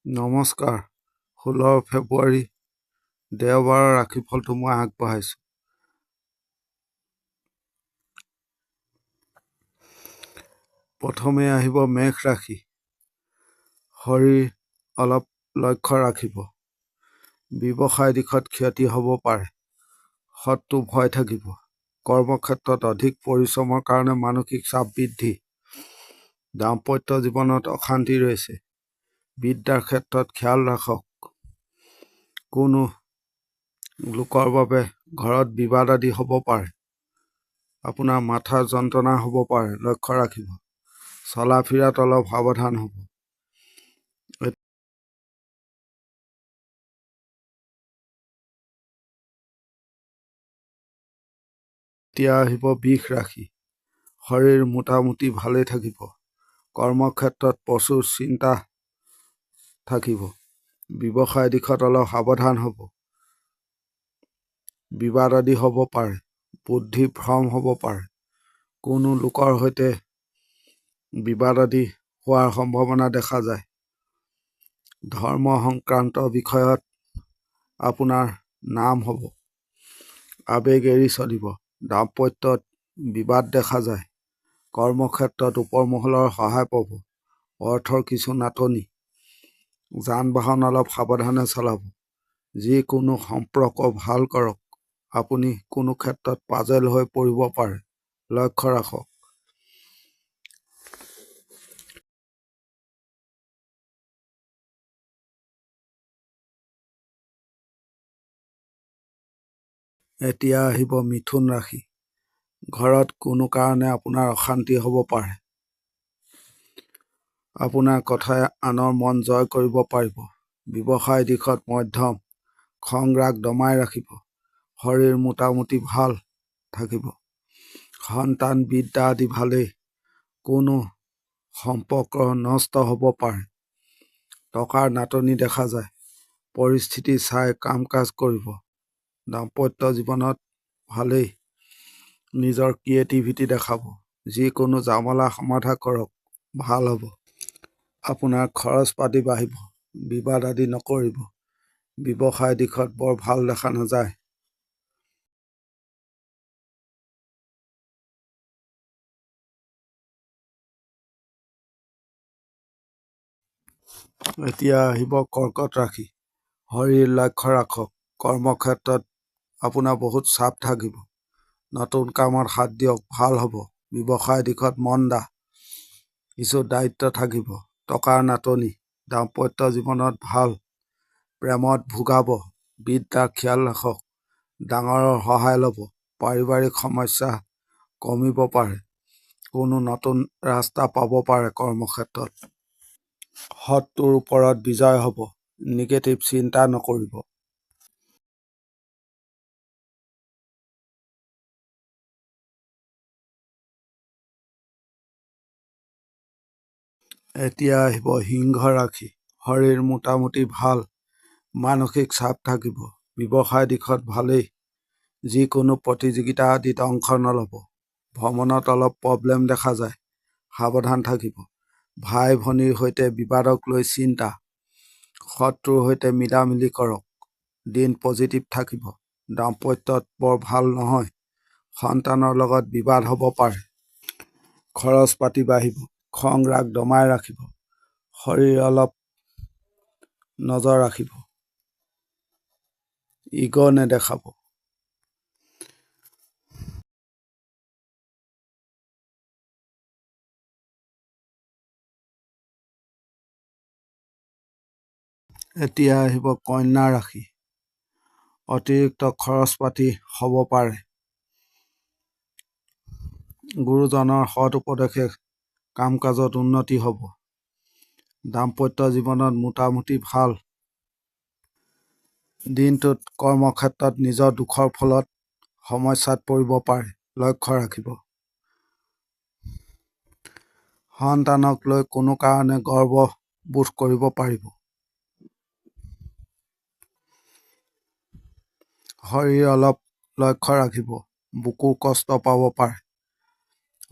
নমস্কাৰ। 16 ফেব্ৰুৱাৰী দেওবাৰৰ ৰাশিফলটো মই আগবঢ়াইছোঁ। প্ৰথমে আহিব মেষ ৰাশি। শৰীৰ অলপ লক্ষ্য ৰাখিব। ব্যৱসায় দিশত ক্ষতি হ'ব পাৰে। শত্ৰু ভয় থাকিব। কৰ্মক্ষেত্ৰত অধিক পৰিশ্ৰমৰ কাৰণে মানসিক চাপ বৃদ্ধি। দাম্পত্য জীৱনত অশান্তি ৰৈছে। বিদ্যাৰ ক্ষেত্ৰত খেয়াল ৰাখক। কোনো লোকৰ বাবে ঘৰত বিবাদ আদি হ'ব পাৰে। আপোনাৰ মাথাৰ যন্ত্ৰণা হ'ব পাৰে, লক্ষ্য ৰাখিব। চলা ফিৰাত অলপ সাৱধান হ'ব। এতিয়া আহিব বৃষ ৰাশি। শৰীৰ মোটামুটি ভালেই থাকিব। কৰ্মক্ষেত্ৰত প্ৰচুৰ চিন্তা থাকিব। ব্যৱসায় দিশত অলপ সাৱধান হ'ব। বিবাদ আদি হ'ব পাৰে। বুদ্ধি ভ্ৰম হ'ব পাৰে। কোনো লোকৰ সৈতে বিবাদ আদি হোৱাৰ সম্ভাৱনা দেখা যায়। ধৰ্ম সংক্ৰান্ত বিষয়ত আপোনাৰ নাম হ'ব। আৱেগ এৰি চলিব। দাম্পত্যত বিবাদ দেখা যায়। কৰ্মক্ষেত্ৰত ওপৰ মহলৰ সহায় পাব। অৰ্থৰ কিছু নাটনি। যান বাহন অলপ সাৱধানে চলাব। যিকোনো সম্পৰ্ক ভাল কৰক। আপুনি কোনো ক্ষেত্ৰত পাজেল হৈ পৰিব পাৰে, লক্ষ্য ৰাখক। এতিয়া আহিব মিথুন ৰাশি। ঘৰত কোনো কাৰণে আপোনাৰ অশান্তি হ'ব পাৰে। আপোনাৰ কথাই আনৰ মন জয় কৰিব পাৰিব। ব্যৱসায় দিশত মধ্যম। খং ৰাগ দমাই ৰাখিব। শৰীৰ মোটামুটি ভাল থাকিব। সন্তান বিদ্যা আদি ভালেই। কোনো সম্পৰ্ক নষ্ট হ'ব পাৰে। টকাৰ নাটনি দেখা যায়। পৰিস্থিতি চাই কাম কাজ কৰিব। দাম্পত্য জীৱনত ভালেই। নিজৰ ক্ৰিয়েটিভিটি দেখাব। যিকোনো জামলা সমাধা কৰক, ভাল হ'ব। আপোনাৰ খৰচ পাতি বাঢ়িব। বিবাদ আদি নকৰিব। ব্যৱসায় দিশত বৰ ভাল দেখা নাযায়। এতিয়া আহিব কৰ্কট ৰাশি। শৰীৰ লক্ষ্য ৰাখক। কৰ্মক্ষেত্ৰত আপোনাৰ বহুত চাপ থাকিব। নতুন কামত হাত দিয়ক, ভাল হ'ব। ব্যৱসায় দিশত মন্দা। কিছু দায়িত্ব থাকিব। টকাৰ নাটনি। দাম্পত্য জীৱনত ভাল। প্ৰেমত ভোগাব। বিদ্যা খেয়াল ৰাখক। ডাঙৰৰ সহায় ল'ব। পাৰিবাৰিক সমস্যা কমিব পাৰে। কোনো নতুন ৰাস্তা পাব পাৰে কৰ্মক্ষেত্ৰত। শত্ৰুৰ ওপৰত বিজয় হ'ব। নিগেটিভ চিন্তা নকৰিব। এতিয়া আহিব সিংহ ৰাশি। শৰীৰ মোটামুটি ভাল। মানসিক চাপ থাকিব। ব্যৱসায় দিশত ভালেই। যিকোনো প্ৰতিযোগিতা আদিত অংশ নল'ব। ভ্ৰমণত অলপ প্ৰব্লেম দেখা যায়, সাৱধান থাকিব। ভাই ভনীৰ সৈতে বিবাদক লৈ চিন্তা। শত্ৰুৰ সৈতে মিলামিলি কৰক। দিন পজিটিভ থাকিব। দাম্পত্যত বৰ ভাল নহয়। সন্তানৰ লগত বিবাদ হ'ব পাৰে। খৰচ পাতি বাঢ়িব। খং ৰাগ দমাই ৰাখিব। শৰীৰ অলপ নজৰ ৰাখিব। ইগ' নেদেখাব। এতিয়া আহিব কন্যা ৰাশি। অতিৰিক্ত খৰচ পাতি হ'ব পাৰে। গুৰুজনৰ সৎ উপদেশে কাম কাজত উন্নতি হ'ব। দাম্পত্য জীৱনত মোটামুটি ভাল। দিনটোত কৰ্মক্ষেত্ৰত নিজৰ দুখৰ ফলত সমস্যাত পৰিব পাৰে, লক্ষ্য ৰাখিব। সন্তানক লৈ কোনো কাৰণে গৰ্ব বোধ কৰিব পাৰিব। শৰীৰ অলপ লক্ষ্য ৰাখিব। বুকু কষ্ট পাব পাৰে।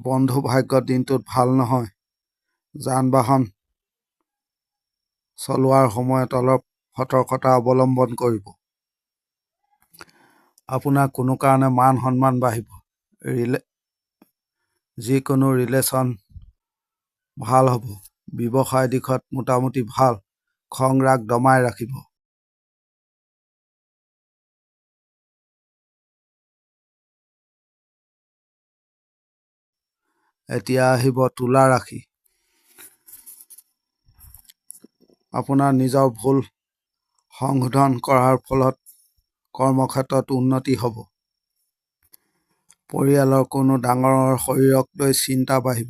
বন্ধু ভাগ্য দিনটোত ভাল নহয়। যান বাহন চলোৱাৰ সময়ত অলপ সতৰ্কতা অৱলম্বন কৰিব। আপোনাৰ কোনো কাৰণে মান সন্মান বাঢ়িব। যিকোনো ৰিলেশ্যন ভাল হ'ব। ব্যৱসায় দিশত মোটামুটি ভাল। খং ৰাগ দমাই ৰাখিব। এতিয়া আহিব তুলা ৰাশি। আপোনাৰ নিজৰ ভুল সংশোধন কৰাৰ ফলত কৰ্মক্ষেত্ৰত উন্নতি হ'ব। পৰিয়ালৰ কোনো ডাঙৰৰ শৰীৰক লৈ চিন্তা বাঢ়িব।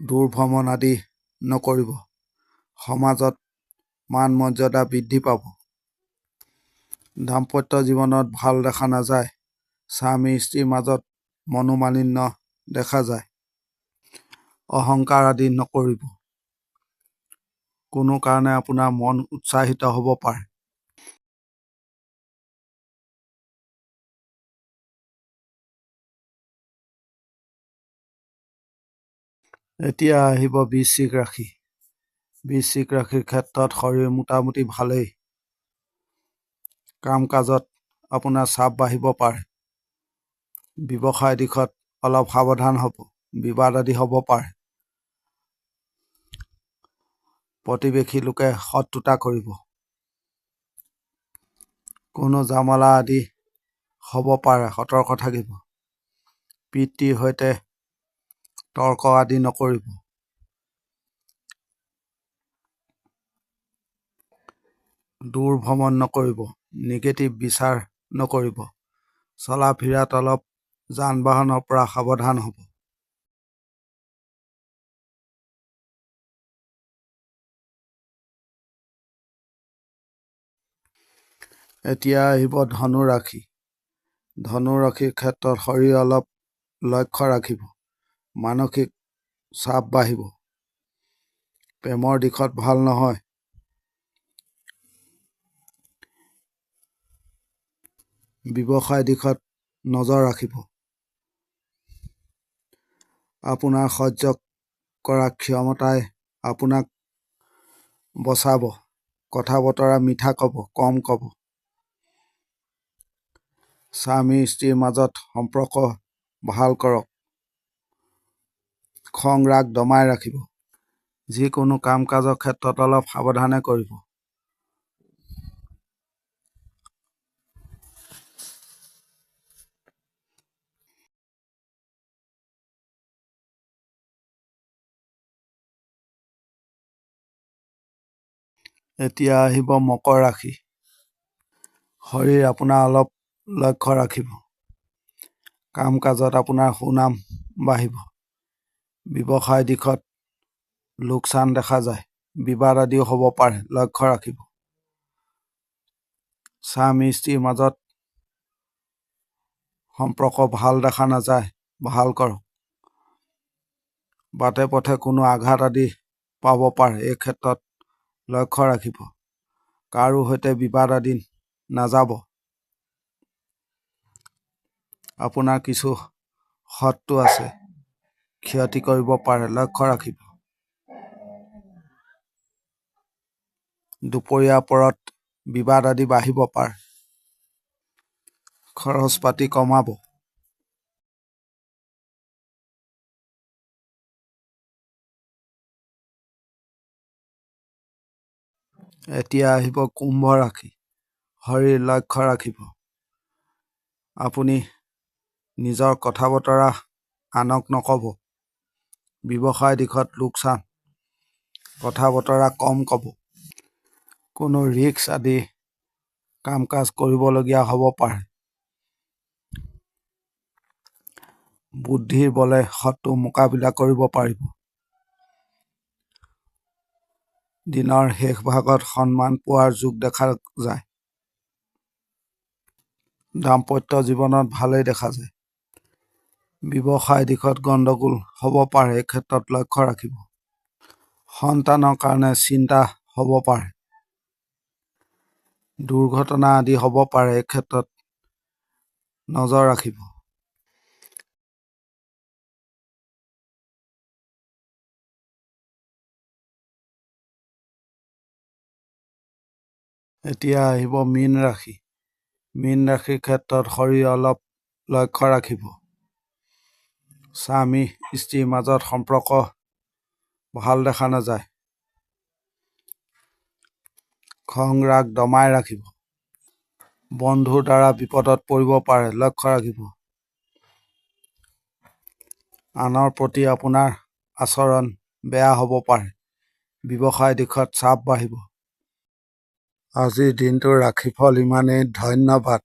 দূৰ ভ্ৰমণ আদি নকৰিব। সমাজত মান মৰ্যাদা বৃদ্ধি পাব। দাম্পত্য জীৱনত ভাল দেখা নাযায়। স্বামী স্ত্ৰীৰ মাজত মনোমালিন্য দেখা যায়। অহংকাৰ আদি নকৰিব। কোনো কাৰণে আপোনাৰ মন উৎসাহিত হ'ব পাৰে। এতিয়া আহিব বৃশ্চিক ৰাশি। বৃশ্চিক ৰাশিৰ ক্ষেত্ৰত শৰীৰ মোটামুটি ভালেই। কাম কাজত আপোনাৰ চাপ বাঢ়িব পাৰে। ব্যৱসায় দিশত অলপ সাৱধান হ'ব। বিবাদ আদি হ'ব পাৰে। প্ৰতিবেশী লোকে শত্ৰুতা কৰিব। কোনো জামালা আদি হ'ব পাৰে, সতৰ্ক থাকিব। পিতৃৰ সৈতে তৰ্ক আদি নকৰিব। দূৰ ভ্ৰমণ নকৰিব। নিগেটিভ বিচাৰ নকৰিব। চলা ফিৰাত অলপ যান বাহনৰ পৰা সাৱধান হ'ব। এতিয়া আহিব ধনু ৰাশি। ধনু ৰাশিৰ ক্ষেত্ৰত শৰীৰ অলপ লক্ষ্য ৰাখিব। মানসিক চাপ বাঢ়িব। প্ৰেমৰ দিশত ভাল নহয়। ব্যৱসায় দিশত নজৰ ৰাখিব। আপোনাৰ সহ্য কৰা ক্ষমতাই আপোনাক বচাব। কথা বতৰা মিঠা ক'ব, কম ক'ব। স্বামী স্ত্ৰীৰ মাজত সম্পৰ্ক ভাল কৰক। খং ৰাগ দমাই ৰাখিব। যিকোনো কাম কাজৰ ক্ষেত্ৰত অলপ সাৱধানে কৰিব। এতিয়া আহিব মকৰ ৰাশি। শৰীৰ আপোনাৰ অলপ লক্ষ্য ৰাখিব। কাম কাজত আপোনাৰ সুনাম বাঢ়িব। ব্যৱসায় দিশত লোকচান দেখা যায়। বিবাদ আদিও হ'ব পাৰে, লক্ষ্য ৰাখিব। স্বামী স্ত্ৰীৰ মাজত সম্পৰ্ক ভাল দেখা নাযায়, ভাল কৰক। বাটে পথে কোনো আঘাত আদি পাব পাৰে, এই ক্ষেত্ৰত লক্ষ্য ৰাখিব। কাৰো সৈতে বিবাদ আদি নাযাব। আপোনাৰ কিছু শত্ৰু আছে, ক্ষতি কৰিব পাৰে, লক্ষ্য ৰাখিব। দুপৰীয়াৰ পৰত বিবাদ আদি বাঢ়িব পাৰে। খৰচ পাতি কমাব। এতিয়া আহিব কুম্ভ ৰাশি। শৰীৰ লক্ষ্য ৰাখিব। আপুনি নিজৰ কথা বতৰা আনক নক'ব। ব্যৱসায় দিশত লোকচান। কথা বতৰা কম ক'ব। কোনো ৰিস্ক আদি কাম কাজ কৰিবলগীয়া হ'ব পাৰে। বুদ্ধিৰ বলে শত্ৰু মোকাবিলা কৰিব পাৰিব। দিনৰ শেষ ভাগত সন্মান পোৱাৰ যোগ দেখা যায়। দাম্পত্য জীৱনত ভালেই দেখা যায়। ব্যৱসায় দিশত গণ্ডগোল হ'ব পাৰে, এই ক্ষেত্ৰত লক্ষ্য ৰাখিব। সন্তানৰ কাৰণে চিন্তা হ'ব পাৰে। দুৰ্ঘটনা আদি হ'ব পাৰে, এই ক্ষেত্ৰত নজৰ ৰাখিব। এতিয়া আহিব মীন ৰাশি। মীন ৰাশিৰ ক্ষেত্ৰত শৰীৰ অলপ লক্ষ্য ৰাখিব। স্বামী স্ত্ৰীৰ মাজত সম্পৰ্ক ভাল দেখা নাযায়। খং ৰাগ দমাই ৰাখিব। বন্ধুৰ দ্বাৰা বিপদত পৰিব পাৰে, লক্ষ্য ৰাখিব। আনৰ প্ৰতি আপোনাৰ আচৰণ বেয়া হ'ব পাৰে। ব্যৱসায় দিশত চাপ বাঢ়িব। আজিৰ দিনটোৰ ৰাশিফল ইমানেই। ধন্যবাদ।